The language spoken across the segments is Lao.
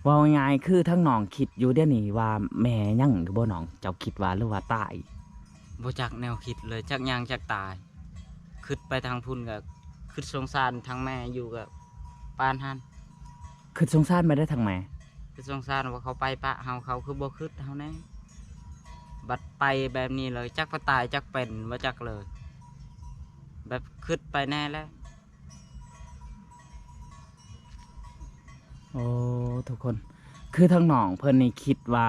ເວົ້າງ່າຍໆ ຄືທາງນ້ອງຄິດຢູ່ດຽວນີ້ວ່າແມ່ຍັງຢູ່ບໍ່ນ້ອງ? ເຈົ້າຄິດວ່າ ຫຼືວ່າຕາຍ? ບໍ່ຈັກແນວຄິດເລີຍ ຈັກຫຍັງຈັກຕາຍ. ຄິດໄປທາງພຸ້ນກໍຄິດສົງສານທາງແມ່ຢູ່ ກໍປານຫັ້ນ. ຄິດສົງສານແບບໃດທາງແມ່? ຄິດສົງສານວ່າເຂົາໄປປະເຮົາ ເຂົາຄືບໍ່ຄິດເຮົາແດ່? ບັດໄປແບບນີ້ເລີຍ ຈັກວ່າຕາຍຈັກເປັນ ບໍ່ຈັກເລີຍ ແບບຄິດໄປແນ່ແຫຼະ. ໂອ້ ທຸກຄົນ ຄືທາງນ້ອງເພິ່ນນີ້ຄິດວ່າ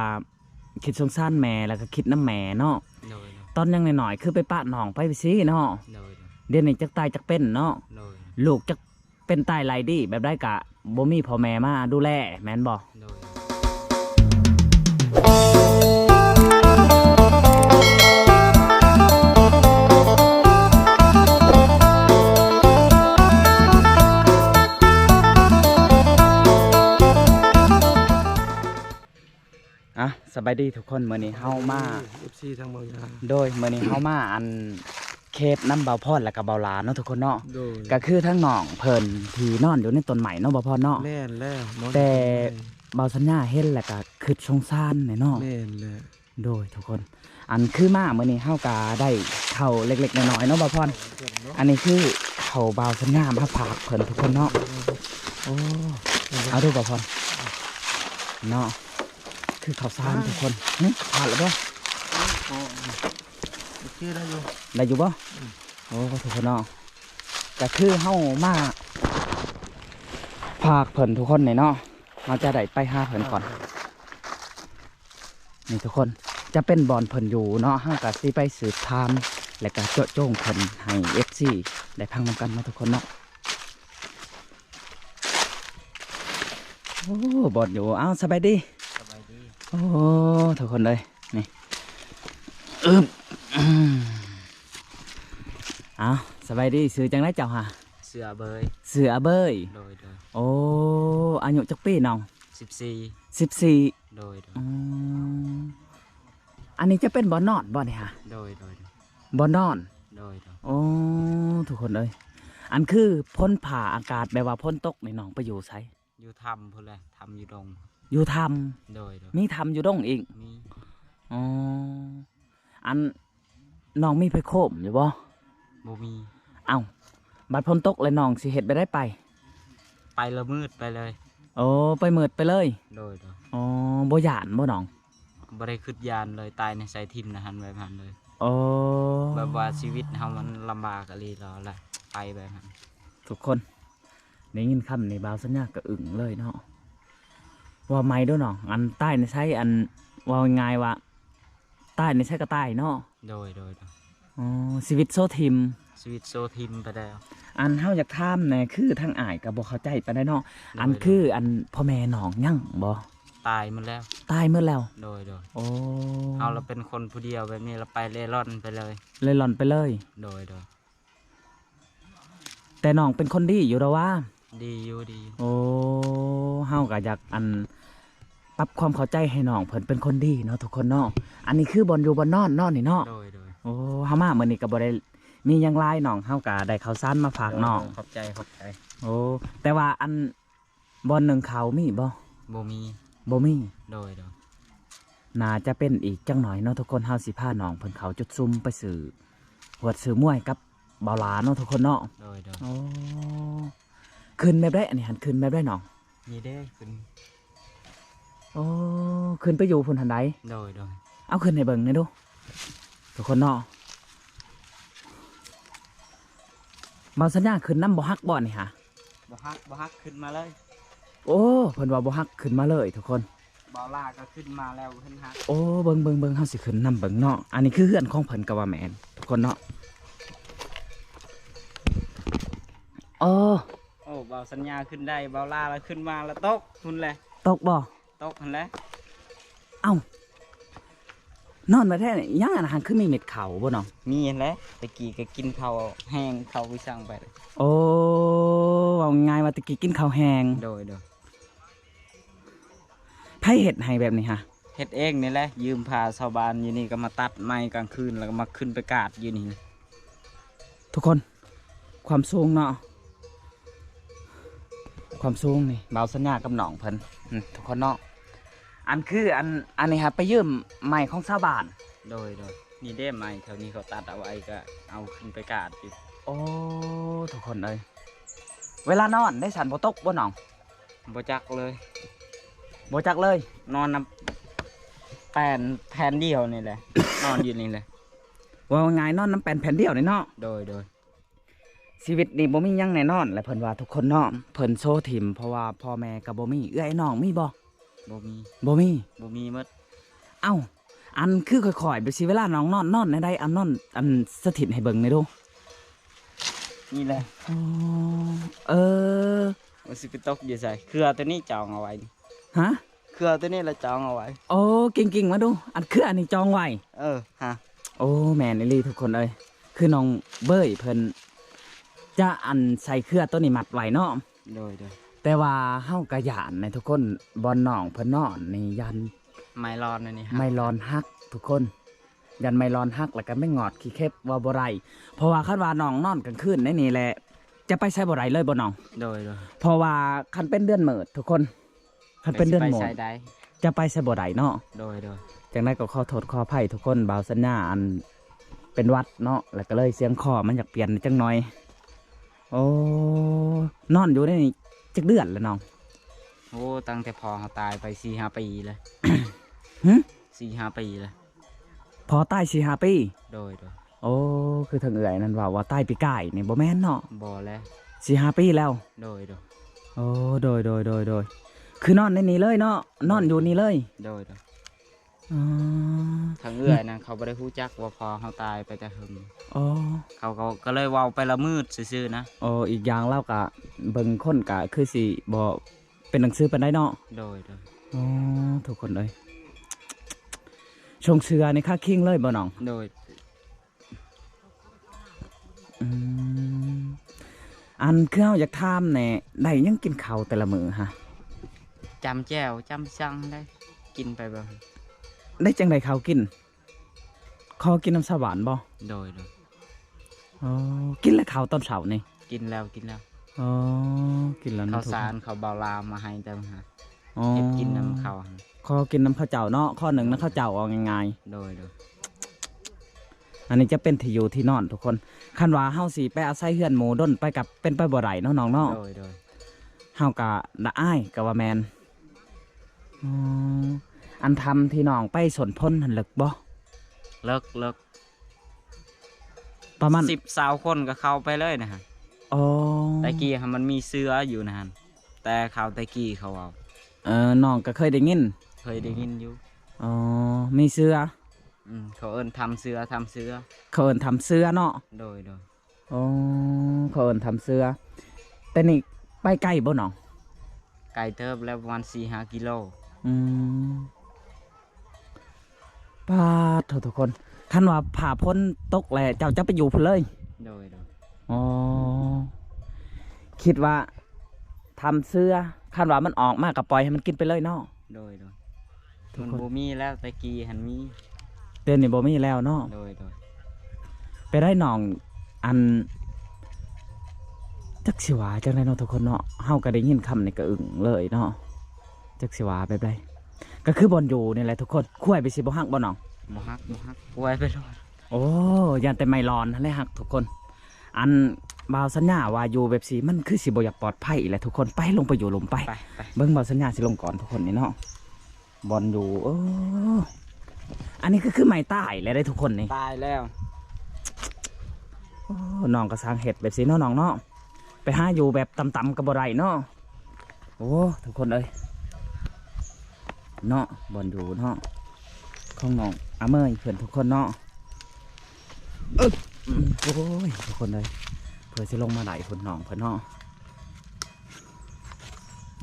ຄິດສົງສານແມ່ ແລ້ວກໍຄິດນຳແມ່ເນາະ. ໂດຍໆ ຕອນຍັງນ້ອຍໆ ຄືໄປປະນ້ອງໄປຊີ້ເນາະ. ໂດຍໆ ດຽວນີ້ຈັກຕາຍຈັກເປັນເນາະ. ໂດຍ ລູກຈັກເປັນຕາຍໄລ່ດີ ແບບໃດກະບໍ່ມີພໍ່ແມ່ມາດູແລ ແມ່ນບໍ່? ໂດຍ ອ່ະ ສະບາຍດີທຸກຄົນ ມື້ນີ້ເຮົາມາ ເອັຟຊີ ທາງເວົ້າຍາ ໂດຍ ມື້ນີ້ເຮົາມາອັນເຄບນຳບ່າວພອນ ແລ້ວກໍບ່າວຫຼາເນາະທຸກຄົນເນາະ. ໂດຍ ກໍຄືທາງນ້ອງເພິ່ນທີ່ນອນຢູ່ໃນຕົ້ນໄມ້ເນາະ ບ່າວພອນເນາະ. ແມ່ນແລ້ວ ນອນຢູ່ ແຕ່ ຕົ້ນໄມ້ ບ່າວສັນຍາເຫັນແລ້ວກໍຄິດສົງສານແຫຼະເນາະ. ແມ່ນແລ້ວ ໂດຍທຸກຄົນ ອັນຄືມາມື້ນີ້ເຮົາກໍໄດ້ເຂົ້າເລັກໆນ້ອຍໆເນາະ ບ່າວພອນ. ອັນນີ້ຄືເຂົ້າບ່າວສັນຍາມາຝາກເພິ່ນທຸກຄົນເນາະ. ໂອ້ ເອົາເດີ້ບ່າວພອນເນາະ ຄືເຂົ້າສານທຸກຄົນ. ຫຶ ຂາດແລ້ວບໍ່? ໂອເຄ ໄດ້ຢູ່ ໄດ້ຢູ່ບໍ່? ໂອ້ ທຸກຄົນເນາະ ກໍຄືເຮົາມາຝາກເພິ່ນທຸກຄົນນີ້ເນາະ ເຮົາຈະໄດ້ໄປຫາເພິ່ນກ່ອນ. ນີ້ທຸກຄົນ ຈະເປັນບ່ອນເພິ່ນຢູ່ເນາະ ເຮົາກໍຊິໄປສືບຖາມ ແລ້ວກໍເຈາະຈົງເພິ່ນໃຫ້ເອັຟຊີໄດ້ຟັງນຳກັນເນາະທຸກຄົນເນາະ. ໂອ້ ບ່ອນຢູ່ ເອົ້າ ສະບາຍດີ ສະບາຍດີ. ໂອ້ ທຸກຄົນເອີຍ ນີ້ ອຶບ ເອົ້າ ສະບາຍດີ ຊື່ຈັ່ງໃດເຈົ້າຫາ? ຊື່ອາເບີຍ ຊື່ອາເບີຍ. ໂດຍໆ ໂອ້ ອາຍຸຈັກປີນ້ອງ? ສິບສີ່ ສິບສີ່. ໂດຍໆ ອືມ ອັນນີ້ຈະເປັນບ່ອນນອນບໍ່ນີ້ຫາ? ໂດຍໆ ບ່ອນນອນ. ໂດຍໆ ໂອ້ ທຸກຄົນເອີຍ ອັນຄືຝົນຟ້າອາກາດແບບວ່າຝົນຕົກນີ້ ນ້ອງໄປຢູ່ໃສ? ຢູ່ຖ້ຳພຸ້ນແຫຼະ ຖ້ຳຢູ່ດົງ. ຢູ່ຖ້ຳ. ໂດຍໆ ມີຖ້ຳຢູ່ດົງອີກ? ມີ. ອໍ ອັນ ນ້ອງມີຜ້າໂຄມຢູ່ບໍ່? ບໍ່ມີ. ເອົ້າ ບັດຝົນຕົກແລ້ວນ້ອງຊິເຮັດແບບໃດໄປ? ໄປລະມືດໄປເລີຍ. ໂອ້ ໄປມືດໄປເລີຍ. ໂດຍໆ ອໍ ບໍ່ຢ້ານບໍ່ນ້ອງ? ບໍ່ໄດ້ຄິດຢ້ານເລີຍ ຕາຍໃນໃສຖິ້ມໃນຫັ້ນແບບຫັ້ນເລີຍ. ໂອ້ ແບບວ່າຊີວິດເຮົາມັນລຳບາກອີ່ຫຼີແລ້ວລະ ໄປແບບນັ້ນ. ທຸກຄົນໄດ້ຍິນຄຳນີ້ ບ່າວສັນຍາກໍອຶ້ງເລີຍເນາະ. ເວົ້າໃໝ່ເດີ້ນ້ອງ ອັນຕາຍໃນໃສ ອັນ ເວົ້າງ່າຍໆວ່າ ຕາຍໃນໃສກໍຕາຍເນາະ. ໂດຍໆ ອໍ ຊີວິດໂຊຖິ້ມ ຊີວິດໂຊຖິ້ມໄປແລ້ວ. ອັນເຮົາຢາກຖາມແດ່ ຄືທາງອ້າຍກໍບໍ່ເຂົ້າໃຈປານໃດເນາະ. ໂດຍໆ ອັນຄືອັນພໍ່ແມ່ນ້ອງຍັງບໍ່? ຕາຍໝົດແລ້ວ. ຕາຍໝົດແລ້ວ. ໂດຍໆ ໂອ້ ເຮົາລະເປັນຄົນຜູ້ດຽວແບບນີ້ລະ ໄປເລ່ລ່ອນໄປເລີຍ. ເລ່ລ່ອນໄປເລີຍ. ໂດຍໆ ແຕ່ນ້ອງເປັນຄົນດີຢູ່ດອກຫວາ? ດີຢູ່ ດີຢູ່. ໂອ້ ເຮົາກໍຢາກ ອັນ ປັບຄວາມເຂົ້າໃຈໃຫ້ນ້ອງເພິ່ນເປັນຄົນດີເນາະ ທຸກຄົນເນາະ. ອັນນີ້ຄືບ່ອນຢູ່ບ່ອນນອນເນາະນີ້ເນາະ. ໂດຍໆ ໂອ້ ເຮົາມາມື້ນີ້ກໍບໍ່ໄດ້ມີຫຍັງຫຼາຍນ້ອງ ເຮົາກໍໄດ້ເຂົ້າສານມາຝາກນ້ອງ. ເອີ ຂອບໃຈ ຂອບໃຈ. ໂອ້ ແຕ່ວ່າ ອັນ ບ່ອນໜຶ່ງເຂົ້າມີບໍ່? ບໍ່ມີ. ບໍ່ມີ. ໂດຍໆ ໜ້າຈະເປັນອີກຈັກໜ້ອຍເນາະທຸກຄົນ ເຮົາຊິພານ້ອງເພິ່ນເຂົ້າຈຸດຊຸມໄປຊື້ຫວດຊື້ມວຍກັບບ່າວຫຼາເນາະທຸກຄົນເນາະ. ໂດຍໆ ໂອ້ ຂຶ້ນແບບໃດ ອັນນີ້ຫັ້ນ ຂຶ້ນແບບໃດນ້ອງ? ນີ້ເດ້ ຂຶ້ນ. ໂອ້ ຂຶ້ນໄປຢູ່ພຸ້ນຫັ້ນໃດ? ໂດຍໆ ເອົາຂຶ້ນໃຫ້ເບິ່ງແດ່ດູ ທຸກຄົນເນາະ. ບ່າວສັນຍາຂຶ້ນນຳບໍ່ຮັກບໍ່ນີ້ຫາ? ບໍ່ຮັກ ບໍ່ຮັກ ຂຶ້ນມາເລີຍ. ໂອ້ ເພິ່ນວ່າບໍ່ຮັກ ຂຶ້ນມາເລີຍທຸກຄົນ. ບ່າວຫຼາກໍຂຶ້ນມາແລ້ວ ເພິ່ນຫາ. ໂອ້ ເບິ່ງໆໆ ເຮົາຊິຂຶ້ນນຳເບິ່ງເນາະ. ອັນນີ້ຄືເຮືອນຂອງເພິ່ນກໍວ່າແມ່ນ ທຸກຄົນເນາະ. ໂອ້ ໂອ້ ບ່າວສັນຍາຂຶ້ນໄດ້ ບ່າວຫຼາລະຂຶ້ນມາລະຕົກພຸ້ນແຫຼະ. ຕົກບໍ່? ຕົກຫັ້ນແຫຼະ. ເອົ້າ ນອນມາແທ້ ຫຍັງອັນຫັ້ນ ຄືມີເມັດເຂົ້າບໍ່ນ້ອງ? ມີຫັ້ນແຫຼະ ແຕ່ກີ້ກໍກິນເຂົ້າແຮງ ເຂົ້າວິສັງໄປ. ໂອ້ ເວົ້າງ່າຍໆວ່າແຕ່ກີ້ກິນເຂົ້າແຮງ. ໂດຍໆ. ໃຜເຮັດໃຫ້ແບບນີ້ຫະ? ເຮັດເອງນີ້ແຫຼະ ຢືມຜ້າຊາວບ້ານຢູ່ນີ້ ກໍມາຕັດໄມ້ກາງຄືນ ແລ້ວກໍມາຂຶ້ນໄປກາດຢູ່ນີ້. ທຸກຄົນ ຄວາມສູງເນາະ ຄວາມສູງນີ້ ບ່າວສັນຍາກັບນ້ອງເພິ່ນ ອືມ ທຸກຄົນເນາະ ອັນຄື ອັນ ອັນນີ້ຫາໄປຢືມໄມ້ຂອງຊາວບ້ານ. ໂດຍ ໂດຍ ນີ້ເດ້ ໄມ້ແຖວນີ້ເຂົາຕັດເອົາໄວ້ ກໍເອົາຂຶ້ນໄປກາດຢູ່. ໂອ້ ທຸກຄົນເອີຍ ເວລານອນໄດ້ຊັ້ນ ບໍ່ຕົກບໍ່ນ້ອງ? ບໍ່ຈັກເລີຍ ບໍ່ຈັກເລີຍ ນອນນຳແປ້ນແຜ່ນດຽວນີ້ແຫຼະ ນອນຢູ່ນີ້ແຫຼະ ເວົ້າງ່າຍໆ ນອນນຳແປ້ນແຜ່ນດຽວນີ້ເນາະ. ໂດຍ ໂດຍ ຊີວິດນີ້ບໍ່ມີຫຍັງແນ່ນອນແຫຼະ ເພິ່ນວ່າທຸກຄົນເນາະ ເພິ່ນໂຊຖິ້ມ ເພາະວ່າພໍ່ແມ່ກໍບໍ່ມີ. ເອື້ອຍນ້ອງມີບໍ່? ບໍ່ມີ ບໍ່ມີ ບໍ່ມີໝົດ. ເອົ້າ ອັນຄືຂ້ອຍໆ ແບບຊິເວລານ້ອງນອນ ນອນແນວໃດ? ເອົານອນ ອັນສະຖິດໃຫ້ເບິ່ງແດ່ດູ. ນີ້ແຫຼະ ອໍ ເອີ ມັນຊິໄປຕົກຢູ່ໃສ? ເຄືອຕົວນີ້ຈອງເອົາໄວ້. ຮະ? ເຄືອຕົວນີ້ລະຈອງເອົາໄວ້. ໂອ້ ກິ້ງໆ ມາດູ ອັນເຄືອນີ້ຈອງໄວ້. ເອີ ຮະ ໂອ້ ແມ່ນອີ່ຫຼີທຸກຄົນເອີຍ ຄືນ້ອງເບີຍເພິ່ນຈະ ອັນ ໃສ່ເຄືອຕົວນີ້ມັດໄວ້ເນາະ. ໂດຍ ໂດຍ ແຕ່ວ່າເຮົາກະຢ້ານນະທຸກຄົນ ບ່ອນນ້ອງເພິ່ນນອນນີ້ຢ້ານໄມ້ລອນອັນນີ້ ໄມ້ລອນຫັກທຸກຄົນ ຢ້ານໄມ້ລອນຫັກ ແລ້ວກະແມງງອດຂີ້ເຂັບ ເວົ້າບໍ່ໄດ້ ເພາະວ່າຄັນວ່ານ້ອງນອນກາງຄືນໃນນີ້ແຫຼະ ຈະໄປໃສບໍ່ໄດ້ເລີຍບໍ່ນ້ອງ? ໂດຍ ໂດຍ ເພາະວ່າຄັນເປັນເດືອນມືດທຸກຄົນ ຄັນເປັນເດືອນໝົດ ຈະໄປໃສບໍ່ໄດ້ເນາະ. ໂດຍ ໂດຍ ຈັ່ງໃດກໍຂໍໂທດຂໍອະໄພທຸກຄົນ ບ່າວສັນຍາ ອັນ ເປັນຫວັດເນາະ ແລ້ວກໍເລີຍສຽງຄໍມັນຢາກປ່ຽນຈັກໜ່ອຍ. ໂອ້ ນອນຢູ່ໃນນີ້ຈັກເດືອນແລ້ວນ້ອງ? ໂອ້ ຕັ້ງແຕ່ພໍ່ເຮົາຕາຍໄປສີ່ຫ້າປີແລ້ວ. ຫຶ? ສີ່ຫ້າປີແລ້ວ. ພໍ່ຕາຍສີ່ຫ້າປີ? ໂດຍ ໂດຍ. ໂອ້ ຄືທາງເອື້ອຍນັ້ນເວົ້າວ່າຕາຍປີກາຍນີ້ ບໍ່ແມ່ນເນາະ? ບໍ່ແລ້ວ ສີ່ຫ້າປີແລ້ວ. ໂດຍ ໂດຍ. ໂອ້ ໂດຍ ໂດຍ ໂດຍ ໂດຍ ຄືນອນໃນນີ້ເລີຍເນາະ? ນອນຢູ່ນີ້ເລີຍ? ໂດຍ ໂດຍ. ອໍ ທາງເອື້ອຍນັ້ນເຂົາບໍ່ໄດ້ຮູ້ຈັກວ່າພໍ່ເຮົາຕາຍໄປແຕ່ເຫິງ. ອໍ ເຂົາກໍ ກໍເລີຍເວົ້າໄປລະມືດຊື່ໆນະ. ອໍ ອີກຢ່າງລາວກະເບິ່ງຄົນກະຄືຊິບໍ່ ເປັນໜັງສືປານໃດເນາະ? ໂດຍ ໂດຍ. ອໍ ທຸກຄົນເອີຍ ຊົງເຊື່ອໃນຄາຄິງເລີຍບໍ່ນ້ອງ? ໂດຍ. ອືມ ອັນ ຄືເຮົາຢາກຖາມແດ່ ໄດ້ຫຍັງກິນເຂົ້າແຕ່ລະມື້ຫະ? ຈ້ຳແຈ່ວ ຈ້ຳຊັງໄດ້ ກິນໄປເບິ່ງ. ໄດ້ຈັ່ງໃດເຂົ້າກິນ? ຂໍກິນນຳຊາວບ້ານບໍ່? ໂດຍ ໂດຍ. ອໍ ກິນແລ້ວເຂົ້າຕອນເຊົ້ານີ້? ກິນແລ້ວ ກິນແລ້ວ. ອໍ ກິນແລ້ວເນາະ ເຂົ້າສານ ເຂົ້າເບົາລາວມາໃຫ້ແຕ່ຫາ. ອໍ ເຮັດກິນນຳເຂົາຫັ້ນ. ຂໍກິນນຳເຂົາເຈົ້າເນາະ ຂໍໜຶ້ງນຳເຂົາເຈົ້າ ເວົ້າງ່າຍໆ. ໂດຍ ໂດຍ. ອັນນີ້ຈະເປັນທີ່ຢູ່ທີ່ນອນທຸກຄົນ. ຄັນວ່າເຮົາຊິໄປອາໄສເຮືອນໝູ່ດົນໄປ ກໍເປັນໄປບໍ່ໄດ້ເນາະນ້ອງເນາະ. ໂດຍ ໂດຍ. ເຮົາກໍລະອາຍ ກໍວ່າແມ່ນ. ອໍ ອັນຖ້ຳທີ່ນ້ອງໄປສົນພົນຫັ້ນເລິກບໍ່? ເລິກ ເລິກ. ປະມານສິບຊາວຄົນກໍເຂົ້າໄປເລີຍນະ. ອໍ ແຕ່ກີ້ຫັ້ນມັນມີເສືອຢູ່ນະຫັ້ນ ແຕ່ເຂົາແຕ່ກີ້ເຂົາເວົ້າ. ເອີ ນ້ອງກໍເຄີຍໄດ້ຍິນ. ເຄີຍໄດ້ຍິນຢູ່. ອໍ ມີເສືອ. ອືມ ເຂົາເອີ້ນຖ້ຳເສືອ ຖ້ຳເສືອ. ເຂົາເອີ້ນຖ້ຳເສືອເນາະ. ໂດຍ ໂດຍ. ອໍ ເຂົາເອີ້ນຖ້ຳເສືອ. ແຕ່ນີ້ໄປໄກບໍ່ນ້ອງ? ໄກເຕີບແລ້ວ ປະມານສີ່ຫ້າກິໂລ. ອືມ ປາດໂທ ທຸກຄົນ ຄັນວ່າຟ້າຝົນຕົກແລ້ວ ເຈົ້າຈະໄປຢູ່ພຸ້ນເລີຍ? ໂດຍ ໂດຍ. ອໍ ຄິດວ່າຖ້ຳເສືອ ຄັນວ່າມັນອອກມາກໍປ່ອຍໃຫ້ມັນກິນໄປເລີຍເນາະ. ໂດຍ ໂດຍ. ມັນບໍ່ມີແລ້ວ ແຕ່ກີ້ຫັ້ນມີ ດຽວນີ້ບໍ່ມີແລ້ວເນາະ. ໂດຍ ໂດຍ. ໄປໄດ້ນ້ອງ ອັນ ຈັກຊິວ່າຈັ່ງໃດເນາະທຸກຄົນເນາະ ເຮົາກໍໄດ້ຍິນຄຳນີ້ກໍອຶ້ງເລີຍເນາະ ຈັກຊິວ່າແບບໃດ. ກໍຄືບ່ອນຢູ່ນີ້ແຫຼະທຸກຄົນ. ຄວາຍໄປຊິບໍ່ຮັກບໍ່ນ້ອງ? ບໍ່ຮັກ ບໍ່ຮັກ ຄວາຍໄປໂລດ. ໂອ້ ຢ້ານແຕ່ໄມ້ລອນຫັ້ນແຫຼະຮັກທຸກຄົນ. ອັນ ບ່າວສັນຍາວ່າຢູ່ແບບຊີ້ມັນຄືຊິບໍ່ຢາກປອດໄພແຫຼະທຸກຄົນ. ໄປ ລົງໄປຢູ່ລຸ່ມໄປ. ໄປ ໄປ. ເບິ່ງ ບ່າວສັນຍາຊິລົງກ່ອນທຸກຄົນນີ້ເນາະ. ບ່ອນຢູ່ ເອີ ອັນນີ້ກໍຄືໄມ້ຕາຍແລ້ວເດ້ທຸກຄົນນີ້ ຕາຍແລ້ວ. ໂອ້ ນ້ອງກໍຊ່າງເຮັດແບບຊີ້ເນາະນ້ອງເນາະ ໄປຫາຢູ່ແບບຕ່ຳໆກໍບໍ່ໄດ້ເນາະ. ໂອ້ ທຸກຄົນເອີຍ ເນາະ ບ່ອນຢູ່ເນາະ ຂອງນ້ອງອາເມຍເພິ່ນທຸກຄົນເນາະ. ເອີ ໂອ້ຍ ທຸກຄົນເອີຍ ເພື່ອຊິລົງມາໄດ້ພຸ້ນ ນ້ອງເພິ່ນເນາະ.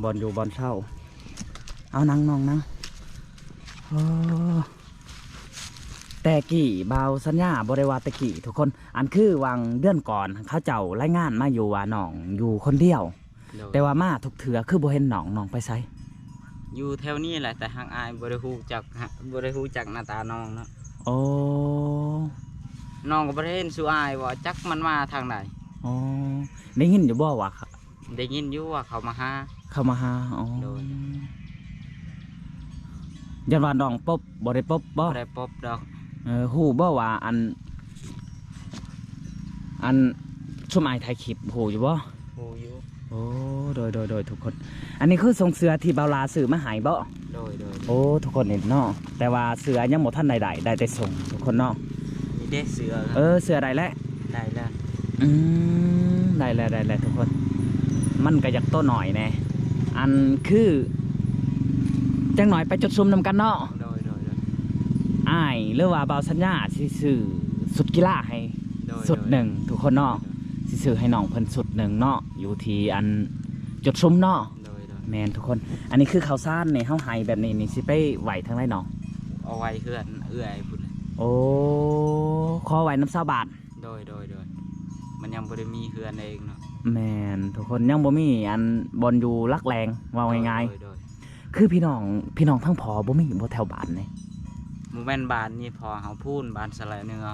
ບ່ອນຢູ່ບ່ອນເຊົາ. ເອົາ ນັ່ງນ້ອງນັ່ງ. ໂອ້ ແຕ່ກີ້ ບ່າວສັນຍາ ບໍ່ໄດ້ວ່າແຕ່ກີ້ທຸກຄົນ ອັນຄືຫວ່າງເດືອນກ່ອນ ເຂົາເຈົ້າລາຍງານມາຢູ່ວ່ານ້ອງຢູ່ຄົນດຽວ. ໂດຍ. ແຕ່ວ່າມາທຸກເທື່ອຄືບໍ່ເຫັນນ້ອງ ນ້ອງໄປໃສ? ຢູ່ແຖວນີ້ແຫຼະ ແຕ່ຫາກອ້າຍບໍ່ໄດ້ຮູ້ຈັກ ບໍ່ໄດ້ຮູ້ຈັກໜ້າຕານ້ອງເນາະ. ໂອ້ ນ້ອງກໍບໍ່ໄດ້ເຫັນສູ່ອ້າຍວ່າ ຈັກມັນມາທາງໃດ. ອໍ ໄດ້ຍິນຢູ່ບໍ່ວ່າ ໄດ້ຍິນຢູ່ວ່າເຂົາມາຫາ ເຂົາມາຫາ. ອໍ ໂດຍ. ຢ້ານວ່ານ້ອງປົບ ບໍ່ໄດ້ປົບບໍ່? ບໍ່ໄດ້ປົບດອກ. ເອີ ຮູ້ບໍ່ວ່າອັນ ອັນຊຸມອ້າຍຖ່າຍຄລິບ ຮູ້ຢູ່ບໍ່? ຮູ້ຢູ່. ໂອ້ ໂດຍ ໂດຍ ໂດຍ ທຸກຄົນ. ອັນນີ້ຄືຊົງເສື້ອທີ່ບ່າວຫຼ້າຊື້ມາໃຫ້ບໍ່? ໂດຍ ໂດຍ. ໂອ້ ທຸກຄົນເຫັນເນາະ ແຕ່ວ່າເສື້ອຍັງບໍ່ທັນໄດ້ໄດ້ ໄດ້ແຕ່ຊົງ ທຸກຄົນເນາະ. ນີ້ເດ້ເສື້ອ. ເອີ ເສື້ອໄດ້ແລ້ວ. ໄດ້ແລ້ວ. ອືມ ໄດ້ແລ້ວ ໄດ້ແລ້ວ ທຸກຄົນ. ມັນກໍຢາກໂຕໜ້ອຍແດ່ ອັນຄື ຈັກໜ້ອຍໄປຈົດຊຸມນຳກັນເນາະ. ໂດຍ ໂດຍ ໂດຍ. ອ້າຍ ຫຼືວ່າບ່າວສັນຍາຊິຊື້ຊຸດກິລາໃຫ້ ໂດຍ ຊຸດໜຶ່ງ ໂດຍ ທຸກຄົນເນາະ. ໂດຍ ໂດຍ. ຊິຊື້ໃຫ້ນ້ອງເພິ່ນຊຸດໜຶ່ງເນາະ ຢູ່ທີ່ອັນຈົດຊຸມເນາະ. ໂດຍ ໂດຍ. ແມ່ນ ທຸກຄົນ. ອັນນີ້ຄືເຂົ້າສານນີ້ ເຮົາໃຫ້ແບບນີ້ນີ້ ຊິໄປໄວ້ທາງໃດນ້ອງ? ເອົາໄວ້ເຮືອນເອື້ອຍພຸ້ນ. ໂອ້ ຂໍໄວ້ນຳຊາວບ້ານ. ໂດຍ ໂດຍ ໂດຍ. ມັນຍັງບໍ່ໄດ້ມີເຮືອນເອງເນາະ. ແມ່ນ ທຸກຄົນ ຍັງບໍ່ມີອັນບ່ອນຢູ່ຫຼັກແຫຼ່ງ ເວົ້າງ່າຍໆ. ໂດຍ ໂດຍ ໂດຍ. ຄືພີ່ນ້ອງ ພີ່ນ້ອງທາງພໍ່ບໍ່ມີບໍ່ແຖວບ້ານນີ້? ບໍ່ແມ່ນບ້ານນີ້ພໍ່ເຮົາ ພູ້ນ ບ້ານສະແລະເໜືອ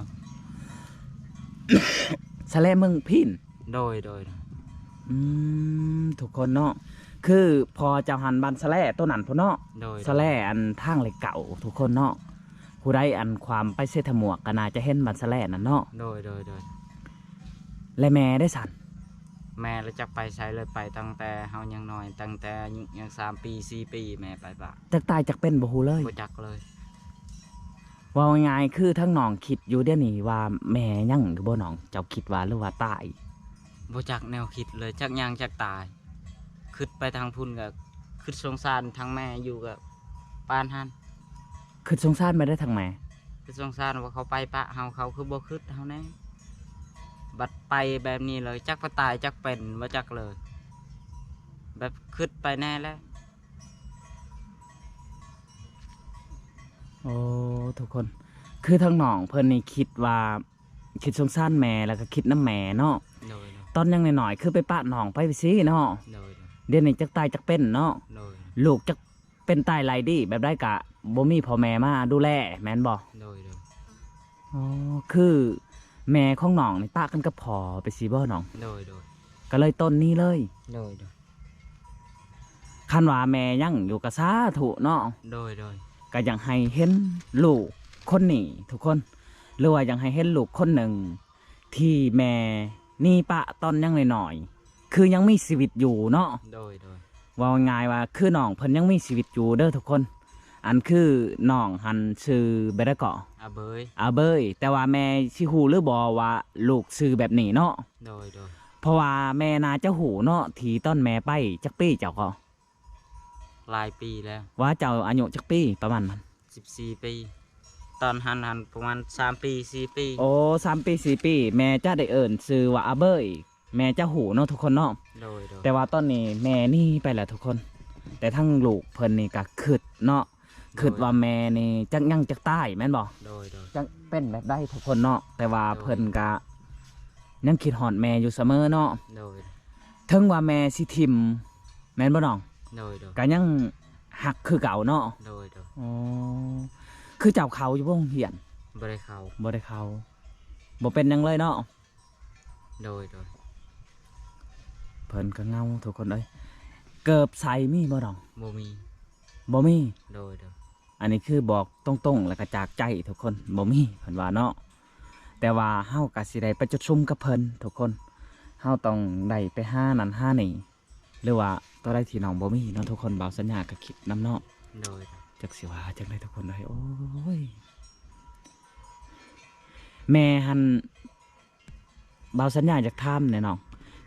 ສະແລະເມືອງພີນ. ໂດຍ ໂດຍ ໂດຍ. ອືມ ທຸກຄົນເນາະ ຄືພໍ່ເຈົ້າຫັ້ນບ້ານສະແລະໂຕນັ້ນພຸ້ນເນາະ. ໂດຍ ໂດຍ. ສະແລະອັນທາງເລກເກົ້າ ທຸກຄົນເນາະ. ຜູ້ໃດອັນຂ້າມໄປເຊດຖະໝວກກໍໜ້າຈະເຫັນບ້ານສະແລະນັ້ນເນາະ. ໂດຍ ໂດຍ ໂດຍ. ແລະແມ່ເດ້ຊັ້ນ? ແມ່ລະຈັກໄປໃສເລີຍ ໄປຕັ້ງແຕ່ເຮົາຍັງນ້ອຍ ຕັ້ງແຕ່ອາຍຸຍັງສາມປີ ສີ່ປີ ແມ່ໄປປະ. ຈັກຕາຍຈັກເປັນບໍ່ຮູ້ເລີຍ? ບໍ່ຈັກເລີຍ. ເວົ້າງ່າຍໆ ຄືທາງນ້ອງຄິດຢູ່ດຽວນີ້ວ່າແມ່ຍັງຢູ່ບໍ່ນ້ອງ? ເຈົ້າຄິດວ່າ ຫຼືວ່າຕາຍ? ບໍ່ຈັກແນວຄິດເລີຍ ຈັກຍັງຈັກຕາຍ. ຄິດໄປທາງພຸ້ນກໍຄິດສົງສານທາງແມ່ ຢູ່ກໍປານຫັ້ນ. ຄິດສົງສານແບບໃດທາງແມ່? ຄິດສົງສານວ່າເຂົາໄປປະເຮົາ ເຂົາຄືບໍ່ຄິດເຮົາແດ່. ບັດໄປແບບນີ້ເລີຍ ຈັກວ່າຕາຍຈັກເປັນ ບໍ່ຈັກເລີຍ. ແບບຄິດໄປແນ່ແຫຼະ. ໂອ້ ທຸກຄົນ ຄືທາງນ້ອງເພິ່ນນີ້ຄິດວ່າ ຄິດສົງສານແມ່ ແລ້ວກໍຄິດນຳແມ່ເນາະ. ໂດຍ ໂດຍ. ຕອນຍັງນ້ອຍໆ ຄືໄປປະນ້ອງໄປຊີ້ເນາະ. ໂດຍ ໂດຍ. ດຽວນີ້ຈັກຕາຍຈັກເປັນເນາະ. ໂດຍ. ລູກຈັກເປັນຕາຍໄຫຼດີແບບໃດ ກະບໍ່ມີພໍ່ແມ່ມາດູແລ ແມ່ນບໍ່? ໂດຍ ໂດຍ. ອໍ ຄືແມ່ຂອງນ້ອງນີ້ປະກັນກັບພໍ່ໄປຊີ້ບໍ່ນ້ອງ? ໂດຍ ໂດຍ. ກໍເລີຍຕົ້ນນີ້ເລີຍ. ໂດຍ ໂດຍ. ຄັນວ່າແມ່ຍັງຢູ່ກໍສາທຸເນາະ. ໂດຍ ໂດຍ. ກໍຢາກໃຫ້ເຫັນລູກຄົນນີ້ທຸກຄົນ ຫຼືວ່າຢາກໃຫ້ເຫັນລູກຄົນໜຶ່ງ ທີ່ແມ່ໜີປະຕອນຍັງນ້ອຍໆ ຄືຍັງມີຊີວິດຢູ່ເນາະ. ໂດຍ ໂດຍ. ເວົ້າງ່າຍໆວ່າ ຄືນ້ອງເພິ່ນຍັງມີຊີວິດຢູ່ເດີທຸກຄົນ. ອັນຄືນ້ອງຫັ້ນຊື່ແບບໃດເກາະ? ອາເບີຍ. ອາເບີຍ. ແຕ່ວ່າແມ່ຊິຮູ້ຫຼືບໍ່ວ່າລູກຊື່ແບບນີ້ເນາະ? ໂດຍ ໂດຍ. ເພາະວ່າແມ່ໜ້າຈະຮູ້ເນາະ ທີ່ຕອນແມ່ໄປ ຈັກປີເຈົ້າເກາະ? ຫຼາຍປີແລ້ວ. ວ່າເຈົ້າອາຍຸຈັກປີປະມານນັ້ນ? ສິບສີ່ປີ. ຕອນຫັ້ນຫັ້ນປະມານສາມປີ ສີ່ປີ. ໂອ້ ສາມປີ ສີ່ປີ ແມ່ຈະໄດ້ເອີ້ນຊື່ວ່າອາເບີຍ ແມ່ຈະຮູ້ເນາະທຸກຄົນເນາະ. ໂດຍ ໂດຍ. ແຕ່ວ່າຕອນນີ້ແມ່ໜີໄປແລ້ວທຸກຄົນ ແຕ່ທັງລູກເພິ່ນນີ້ກໍຄິດເນາະ ໂດຍ ຄິດວ່າແມ່ນີ້ຈັກຍັງຈັກຕາຍແມ່ນບໍ່? ໂດຍ ໂດຍ. ຈັກເປັນແບບໃດທຸກຄົນເນາະ ແຕ່ວ່າ ໂດຍ ເພິ່ນກະຍັງຄິດຮອດແມ່ຢູ່ສະເໝີເນາະ. ໂດຍ. ເຖິງວ່າແມ່ຊິຖິ້ມ ແມ່ນບໍ່ນ້ອງ? ໂດຍ ໂດຍ. ກະຍັງຮັກຄືເກົ່າເນາະ. ໂດຍ ໂດຍ. ອໍ ຄືເຈົ້າເຂົ້າຢູ່ບໍ່ໂຮງຮຽນ? ບໍ່ໄດ້ເຂົ້າ. ບໍ່ໄດ້ເຂົ້າ ບໍ່ເປັນຫຍັງເລີຍເນາະ. ໂດຍ ໂດຍ. ເພິ່ນກໍເຫງົາທຸກຄົນເອີຍ. ເກີບໃສ່ມີບໍ່ນ້ອງ? ບໍ່ມີ. ບໍ່ມີ. ໂດຍ ໂດຍ. ອັນນີ້ຄືບອກຕົງໆ ແລ້ວກໍຈາກໃຈທຸກຄົນ ບໍ່ມີ ເພິ່ນວ່າເນາະ. ແຕ່ວ່າເຮົາກໍຊິໄດ້ໄປຈຸດຊຸມກັບເພິ່ນທຸກຄົນ ເຮົາຕ້ອງໄດ້ໄປຫານັ້ນຫານີ້ ຫຼືວ່າຕົວໃດທີ່ນ້ອງບໍ່ມີເນາະທຸກຄົນ ບ່າວສັນຍາກໍຄິດນຳເນາະ. ໂດຍ. ຈັກຊິວ່າຈັ່ງໃດທຸກຄົນເອີຍ ໂອ້ຍ ແມ່ຫັ້ນ ບ່າວສັນຍາຢາກຖາມແດ່ນ້ອງ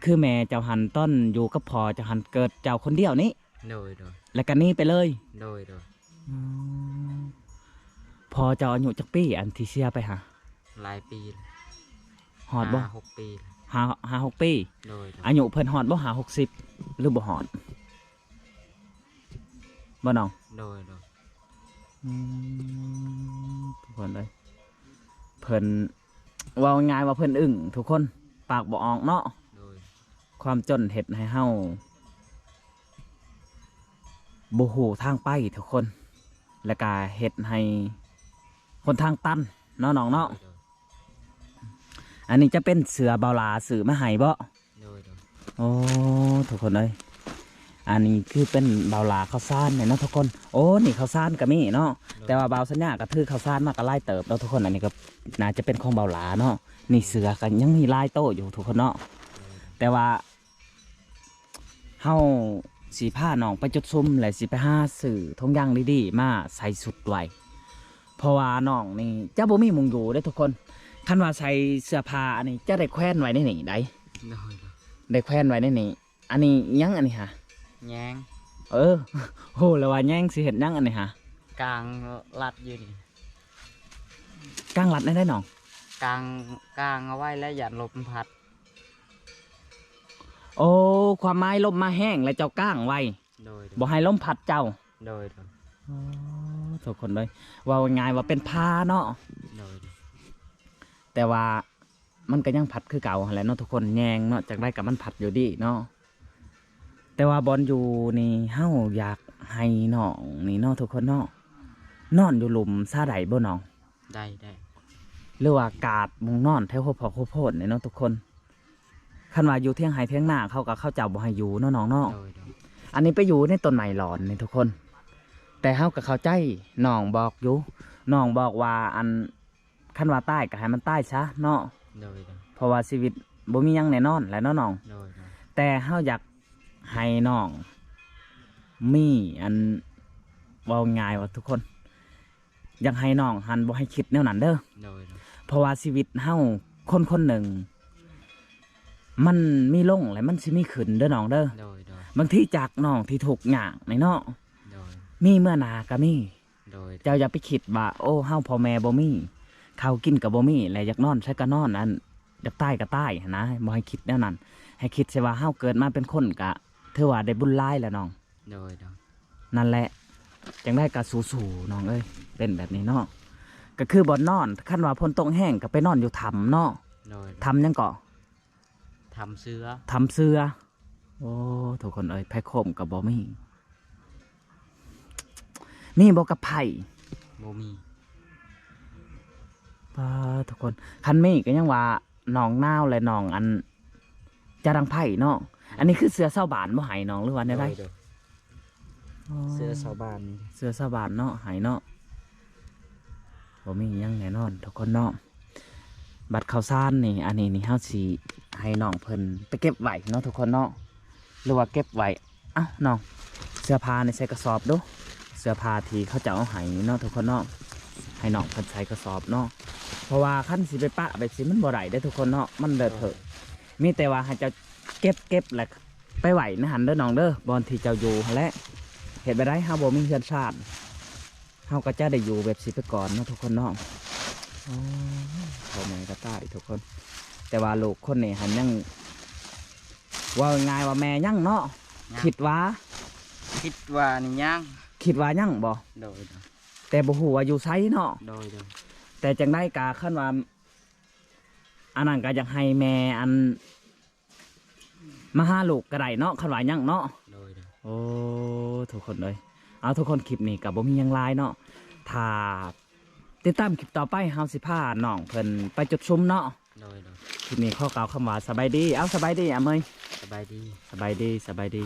ຄືແມ່ເຈົ້າຫັ້ນ ຕອນຢູ່ກັບພໍ່ເຈົ້າຫັ້ນ ເກີດເຈົ້າຄົນດຽວນີ້? ໂດຍ ໂດຍ. ແລ້ວກໍໜີໄປເລີຍ? ໂດຍ ໂດຍ. ອໍ ພໍ່ເຈົ້າອາຍຸຈັກປີ ອັນທີ່ເສຍໄປຫາ? ຫຼາຍປີ. ຮອດບໍ່? ຫ້າຫົກປີ. ຫ້າ ຫ້າຫົກປີ? ໂດຍ ໂດຍ. ອາຍຸເພິ່ນຮອດບໍ່ ຫ້າຫົກສິບ ຫຼືບໍ່ຮອດ? ບໍ່ນ້ອງ? ໂດຍ ໂດຍ. ອືມ ທຸກຄົນເອີຍ ເພິ່ນ ເວົ້າງ່າຍໆວ່າເພິ່ນອຶ້ງທຸກຄົນ ປາກບໍ່ອອກເນາະ. ໂດຍ. ຄວາມຈົນເຮັດໃຫ້ເຮົາບໍ່ຮູ້ທາງໄປທຸກຄົນ ແລ້ວກະເຮັດໃຫ້ຫົນທາງຕັນເນາະນ້ອງເນາະ. ໂດຍ ໂດຍ. ອັນນີ້ຈະເປັນເສື້ອບ່າວຫຼ້າຊື້ມາໃຫ້ບໍ່? ໂດຍ ໂດຍ. ໂອ້ ທຸກຄົນເອີຍ ອັນນີ້ຄືເປັນເບົາຫຼາເຂົ້າສານແມ່ນເນາະທຸກຄົນ. ໂອ້ ນີ້ເຂົ້າສານກໍມີເນາະ ໂດຍ ແຕ່ວ່າບ່າວສັນຍາກໍຖືເຂົ້າສານມາກໍຫຼາຍເຕີບແລ້ວທຸກຄົນ. ອັນນີ້ກໍໜ້າຈະເປັນຂອງເບົາຫຼາເນາະ. ນີ້ເສື້ອກໍຍັງມີຫຼາຍໂຕຢູ່ທຸກຄົນເນາະ ໂດຍ ແຕ່ວ່າເຮົາຊິພານ້ອງໄປຈຸດສຸມ ແລະ ຊິໄປຫາຊື້ຖົງຢາງດີໆມາໃສ່ຊຸດໄວ້ ເພາະວ່ານ້ອງນີ້ຈະບໍ່ມີໝ່ອງຢູ່ເດ້ທຸກຄົນ. ຄັນວ່າໃສ່ເສື້ອຜ້າອັນນີ້ຈະໄດ້ແຂວນໄວ້ໃນນີ້ໄດ໋ ໂດຍ ໄດ້ແຂວນໄວ້ໃນນີ້. ອັນນີ້ຫຍັງອັນນີ້ຫາ? ແຍງ ເອີ ໂຫ ແລ້ວວ່າແຍງຊິເຮັດຫຍັງອັນນີ້ຫາ? ກາງລັດຢູ່ນີ້ ກາງລັດແນວໃດນ້ອງ? ກາງ ກາງເອົາໄວ້ແລ້ວຢ້ານລົມພັດ. ໂອ້ ຄວາມໝາຍລົມມາແຮງແລ້ວເຈົ້າກາງໄວ້ ໂດຍ ໂດຍ ບໍ່ໃຫ້ລົມພັດເຈົ້າ ໂດຍ ໂດຍ. ໂອ້ ທຸກຄົນເອີຍ ເວົ້າງ່າຍໆວ່າເປັນຜ້າເນາະ ໂດຍ ໂດຍ ແຕ່ວ່າ ມັນກໍຍັງພັດຄືເກົ່າຫັ້ນແຫຼະເນາະທຸກຄົນ ແຍງເນາະ ຈັ່ງໃດກໍມັນພັດຢູ່ດີເນາະ. ແຕ່ວ່າບ່ອນຢູ່ນີ້ເຮົາຢາກໃຫ້ນ້ອງນີ້ເນາະທຸກຄົນເນາະ ນອນຢູ່ລຸ່ມຊາໄດ້ບໍ່ນ້ອງ? ໄດ້ ໄດ້ ຫຼືວ່າກາດໝ່ອງນອນແຖວຫົວພອກຫົວໂພນນີ້ເນາະທຸກຄົນ. ຄັນວ່າຢູ່ທຽງໄຮ່ທຽງນາເຂົາກໍເຂົາເຈົ້າບໍ່ໃຫ້ຢູ່ເນາະນ້ອງເນາະ ໂດຍ ໂດຍ. ອັນນີ້ໄປຢູ່ໃນຕົ້ນໄມ້ຫຼອນນີ້ທຸກຄົນ ແຕ່ເຮົາກໍເຂົ້າໃຈ ນ້ອງບອກຢູ່ ນ້ອງບອກວ່າ ອັນ ຄັນວ່າຕາຍກໍໃຫ້ມັນຕາຍຊະເນາະ ໂດຍ ໂດຍ ເພາະວ່າຊີວິດບໍ່ມີຫຍັງແນ່ນອນແຫຼະເນາະນ້ອງ ໂດຍ ໂດຍ. ແຕ່ເຮົາຢາກໃຫ້ນ້ອງມີອັນ ເວົ້າງ່າຍວ່າທຸກຄົນ ຢາກໃຫ້ນ້ອງຫັ້ນບໍ່ໃຫ້ຄິດແນວນັ້ນເດີ ໂດຍ ໂດຍ ເພາະວ່າຊີວິດເຮົາຄົນຄົນໜຶ່ງ ມັນມີລົງແລະມັນຊິມີຂຶ້ນເດີນ້ອງເດີ ໂດຍ ໂດຍ. ບາງທີຈາກນ້ອງທີ່ທຸກຍາກນີ້ເນາະ ໂດຍ ມີເມື່ອໜ້າກໍມີ ໂດຍ ເຈົ້າຢ່າໄປຄິດວ່າ ໂອ້ ເຮົາພໍ່ແມ່ບໍ່ມີ ເຂົ້າກິນກໍບໍ່ມີ ແລະຢາກນອນໃສກໍນອນ ອັນ ຢາກຕາຍກໍຕາຍຫັ້ນນະ ບໍ່ໃຫ້ຄິດແນວນັ້ນ ໃຫ້ຄິດໃສ່ວ່າເຮົາເກີດມາເປັນຄົນກະຖືວ່າໄດ້ບຸນຫຼາຍແລ້ວນ້ອງ ໂດຍ ໂດຍ. ນັ້ນແຫຼະ ຈັ່ງໃດກໍສູ້ໆນ້ອງເອີຍ ເປັນແບບນີ້ເນາະ ກໍຄືບ່ອນນອນ ຄັນວ່າຝົນຕົກແຮງກໍໄປນອນຢູ່ຖ້ຳເນາະ ໂດຍ ໂດຍ. ຖ້ຳຫຍັງເກາະ? ຖ້ຳເສືອ ຖ້ຳເສືອ. ໂອ້ ທຸກຄົນເອີຍ ໄພໂຄມກໍບໍ່ມີ ມີບໍ່ກັບໄພ? ບໍ່ມີ. ປ້າ ທຸກຄົນ ຄັນມີກໍຍັງວ່ານ້ອງນາວ ແລະ ນ້ອງອັນຈະດັງໄພເນາະ. ອັນນີ້ຄືເສື້ອຊາວບ້ານບໍ່ໃຫ້ນ້ອງ ຫຼືວ່າແນວໃດ? ໂດຍ ໂດຍ. ອໍ ເສື້ອຊາວບ້ານ ເສື້ອຊາວບ້ານເນາະ ໃຫ້ເນາະ ບໍ່ມີຫຍັງແນ່ນອນທຸກຄົນເນາະ. ບັດເຂົ້າສານນີ້ ອັນນີ້ນີ້ເຮົາຊິໃຫ້ນ້ອງເພິ່ນໄປເກັບໄວ້ເນາະທຸກຄົນເນາະ ຫຼືວ່າເກັບໄວ້. ເອົ້າ ນ້ອງ ເສື້ອຜ້ານີ້ໃສ່ກະສອບດູ ເສື້ອຜ້າທີ່ເຂົາເຈົ້າເອົາໃຫ້ເນາະທຸກຄົນເນາະ ໃຫ້ນ້ອງເພິ່ນໃສ່ກະສອບເນາະ ເພາະວ່າຄັນຊິໄປປະແບບຊີ້ມັນບໍ່ໄດ້ເດ້ທຸກຄົນເນາະ ມັນເລີດເພີດ. ມີແຕ່ວ່າໃຫ້ເຈົ້າເກັບ ເກັບແລ້ວໄປໄວ້ໃນຫັ້ນເດີນ້ອງເດີ ບ່ອນທີ່ເຈົ້າຢູ່ຫັ້ນແຫຼະ. ເຮັດແບບໃດ ເຮົາບໍ່ມີເຮືອນຊານ ເຮົາກໍຈະໄດ້ຢູ່ແບບຊີ້ໄປກ່ອນເນາະທຸກຄົນເນາະ. ອໍ ພໍ່ແມ່ກໍຕາຍທຸກຄົນ ແຕ່ວ່າລູກຄົນນີ້ຫັ້ນຍັງ ເວົ້າງ່າຍໆວ່າແມ່ຍັງເນາະ ຍັງ ຄິດວ່າ ຄິດວ່ານີ້ຍັງ ຄິດວ່າຍັງບໍ່? ໂດຍ ໂດຍ. ແຕ່ບໍ່ຮູ້ວ່າຢູ່ໃສເນາະ ໂດຍ ໂດຍ. ແຕ່ຈັ່ງໃດກໍຄັນວ່າ ອັນນັ້ນກໍຢາກໃຫ້ແມ່ອັນ ມາຫາລູກກໍໄດ້ເນາະ ຄັນວ່າຍັງເນາະ ໂດຍ ໂດຍ. ໂອ້ ທຸກຄົນເອີຍ ເອົາ ທຸກຄົນ ຄລິບນີ້ກໍບໍ່ມີຫຍັງຫຼາຍເນາະ ຖ້າຕິດຕາມຄລິບຕໍ່ໄປ ເຮົາຊິພານ້ອງເພິ່ນໄປຈຸດສຸມເນາະ ໂດຍ ໂດຍ. ຄລິບນີ້ຂໍກ່າວຄຳວ່າສະບາຍດີ ເອົາ ສະບາຍດີອາເມຍ ສະບາຍດີ ສະບາຍດີ ສະບາຍດີ.